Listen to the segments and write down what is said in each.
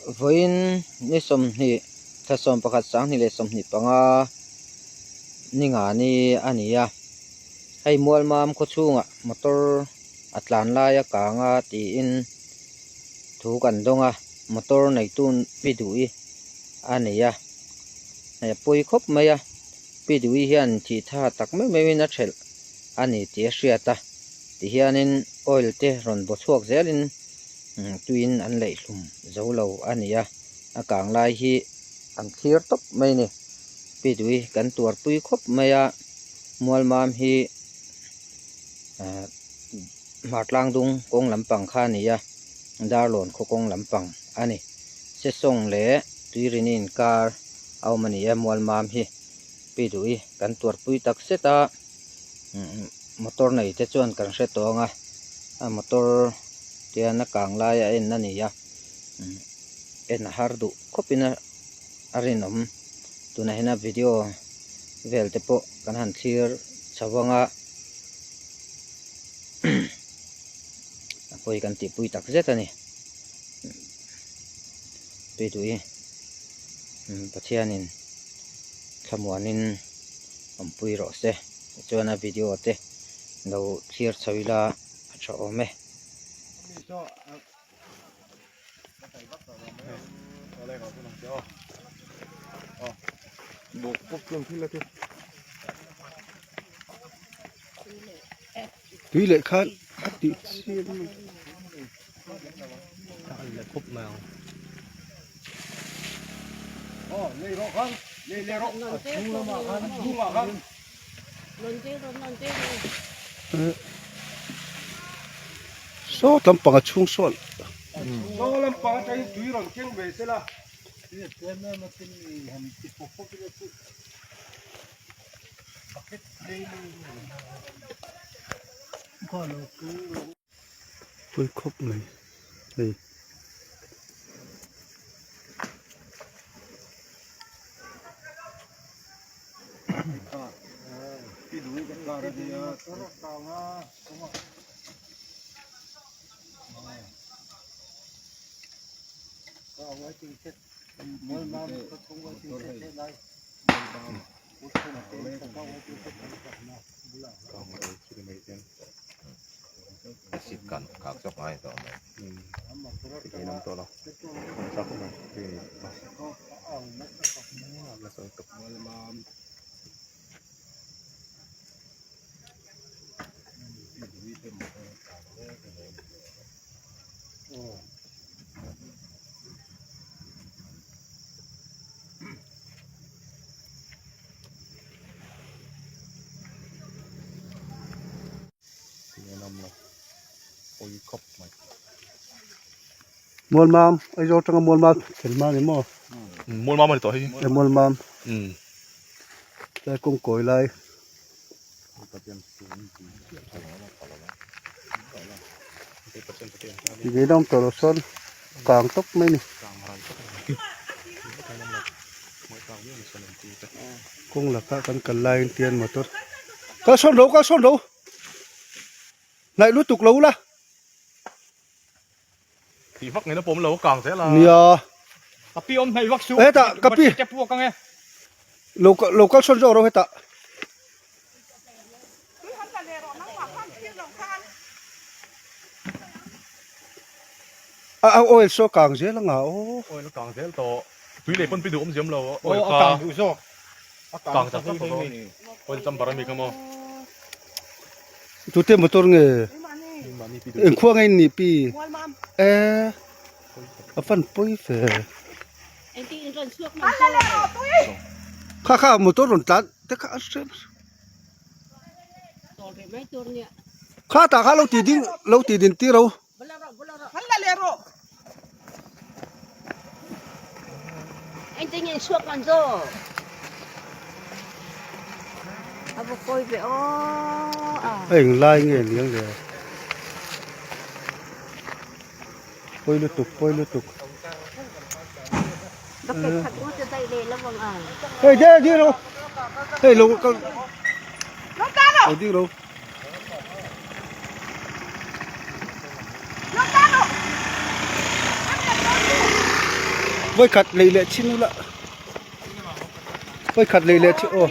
Vawiin ni sawmhnih thla sawmpakhat 2025 ni nga ni a ni a, hei Mualmam khawchhungah motor a tlan lai a kang a tiin thu kan dawng a, motor neitu pi duh-i a nei a, hei a pawi khawp mai a, pi duh-i hian thih tha tak meuh meuhin a thelh a ni tih a hriat a, tihianin oil te rawn baw chhuak zelin tuiin an leih hlum zo lo a ni a, a kang lai hi an thlir tawp mai a ni. Pi Dui kan tuarpui khawp mai a, Mualmam hi ahh Hmartlang dung kawng lampang kha a ni a, Darlawn khaw kawng lampang a ni. Sesawng leh Tuirini inkar a awm a ni a, Mualmam hi Pi Dui kan tuarpui tak zet a, motor nei te chuan kan hre tawh ang a, a motor te hian a kang lai a en a ni a en a har duh khawp in a rinawm tunah hian a video vel te pawh kan han thlir chho ang a a pawi kan tih pui tak zet a ni tui duh i Pathianin thlamuanin awmpui rawh se tichuan a video te lo thlir chho ila a tha awm e. Tui leh khan a tih chiam Saw lampang a chhung sawn Pui khawp mai hei. Mualmam Aizawl atanga Mualmam thlen hma a ni maw? Mualmam a ni tawh hei. E Mualmam. Tlai kawng kawi lai. Ti ve awm tawh lo sawn kang tawp mai a ni. Kawng lakah kan kal laiin tian motor kal sawn ro kal sawn ro hnaih lutuk lo la. Tih vak ngei na pawm lo kang zel a. Nia. Kapi awm hnaih vak suh. Hetah kapi. Te puak ang e. Lo lo kal sawn zawk ro hetah. A a oil saw kang zel anga aw. Oil a kang zel tawh. Tui leh pawn pi duh awm ziam lo. Oil a kang duh zawk. A kang chak chak tawh dawn. Oil chamber a mi kha maw. Tute motor nge eng khua nge in nih pi e a fan pawi fe kha kha motor rawn tlan te kha a hre kha tah kha lo ti ding lo ti din tir ro. A eng lai nge niang le pawi lutuk pawi lutuk hei ding ding rawh hei lo kal lo ding rawh. Vawikhat lei leh chin ula vawikhat lei leh chin aw.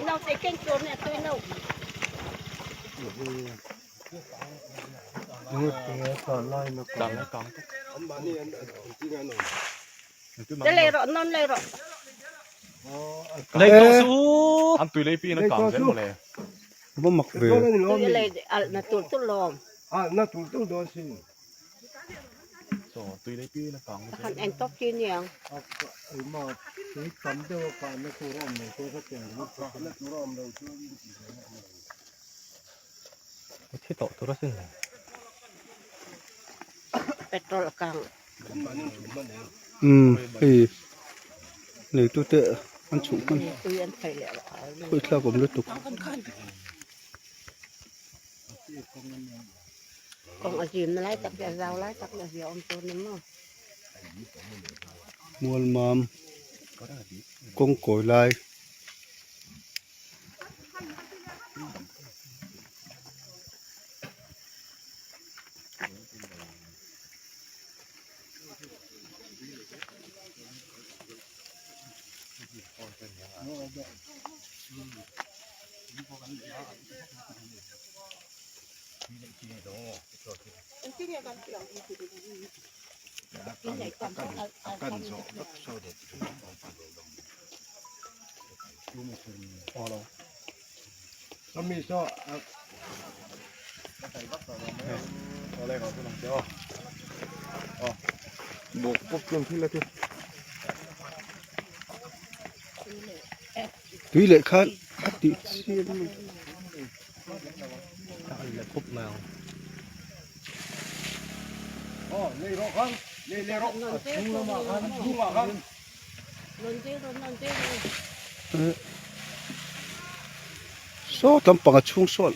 An tui lei pi in a kang zel mawle. Va mak ve. Umm hei neitu te an chhuh hman khawi thlak awm lutuk. Mualmam kawng kawi lai. Tui leh khan a tih chian mai. Saw lampang a chhung sawn.